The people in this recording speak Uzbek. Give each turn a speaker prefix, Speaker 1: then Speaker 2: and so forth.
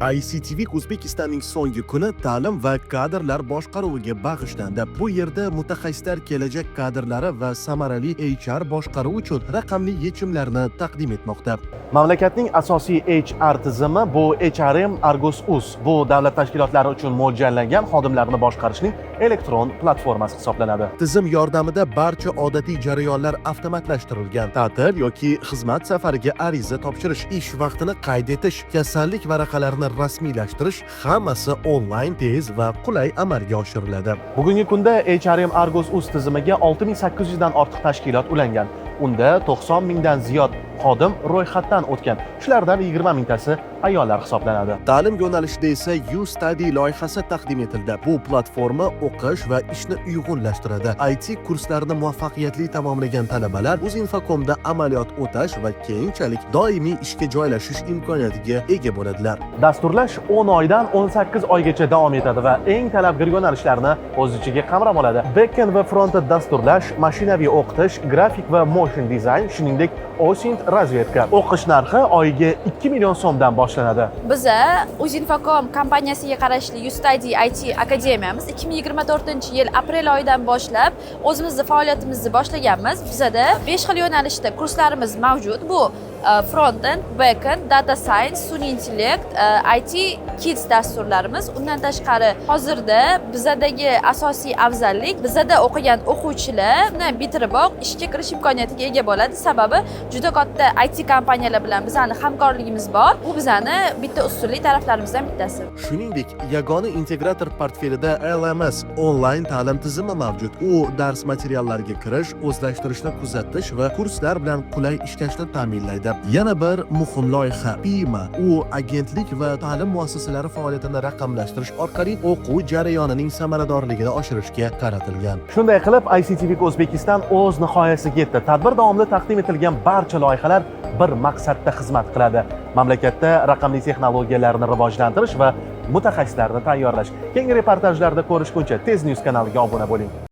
Speaker 1: ICT Week O'zbekistonning so'nggi kuni ta'lim va kadrlar boshqaruviga bag'ishlandi. Bu yerda mutaxassislar kelajak kadrlari va samarali HR boshqaruv uchun raqamli yechimlarni taqdim etmoqda.
Speaker 2: Mamlakatning asosiy HR tizimi bu HRM Argos Uz. Bu davlat tashkilotlari uchun mo'ljallangan xodimlarni boshqarishning elektron platformasi hisoblanadi.
Speaker 1: Tizim yordamida barcha odatiy jarayonlar avtomatlashtirilgan. Ta'til yoki xizmat safariga ariza topshirish, ish vaqtini qayd etish, kasallik varaqalarini rasmiylashtirish, hammasi onlayn, tez va qulay amalga oshiriladi.
Speaker 2: Bugungi kunda HRM Argos Uz tizimiga 6800 dan ortiq tashkilot ulangan. Unda 90 mingdan ziyod xodim ro'yxatdan o'tgan. Shulardan 20 mingtasi ayollar hisoblanadi.
Speaker 1: Ta'lim yo'nalishida esa UStudy loyihasi taqdim etildi. Bu platforma o'qish va ishni uyg'unlashtiradi. IT kurslarini muvaffaqiyatli tamomlagan talabalar Uzinfocomda amaliyot o'tash va keyinchalik doimiy ishga joylashish imkoniyatiga ega bo'ladilar.
Speaker 2: Dasturlash 10 oydan 18 oygacha davom etadi va eng talabgir yo'nalishlarni o'z ichiga qamrab oladi. Backend va frontend dasturlash, mashinaviy o'qitish, grafik va motion design, shuningdek, OSINT, razvedka. O'qish narxi oyiga 2 million so'mdan boshlanadi.
Speaker 3: Biza Uzinfocom kompaniyasiga qarashli UStudy IT akademiyamiz 2024-yil aprel oyidan boshlab o'zimizni faoliyatimizni boshlaganmiz. Bizada 5 xil yo'nalishda kurslarimiz mavjud. Bu frontend, backend, data science, sun'iy intellekt, IT Kids dasturlarimiz. Undan tashqari, hozirda bizadagi asosiy afzallik, bizada o'qigan o'quvchilar bitiriboq ishga kirish imkoniyatiga ega bo'ladi. Sababi juda katta IT kompaniyalar bilan bizani hamkorligimiz bor. Bu bizani bitta ustunlik taraflarimizdan bittasi.
Speaker 1: Shuningdek, yagona integrator portfelida LMS onlayn ta'lim tizimi mavjud. U dars materiallariga kirish, o'zlashtirishni kuzatish va kurslar bilan qulay ishlashni ta'minlaydi. Yana bir muhim loyiha PIMA. U agentlik va ta'lim muassasalari faoliyatini raqamlashtirish orqali o'quv jarayonining samaradorligini oshirishga qaratilgan.
Speaker 2: Shunday qilib, ICT Week O'zbekiston o'z nihoyasiga yetdi. Tadbir davomida taqdim etilgan barcha loyihalar bir maqsadda xizmat qiladi: mamlakatda raqamli texnologiyalarni rivojlantirish va mutaxassislarni tayyorlash. Keyingi reportajlarda ko'rishguncha, Tez News kanaliga obuna bo'ling.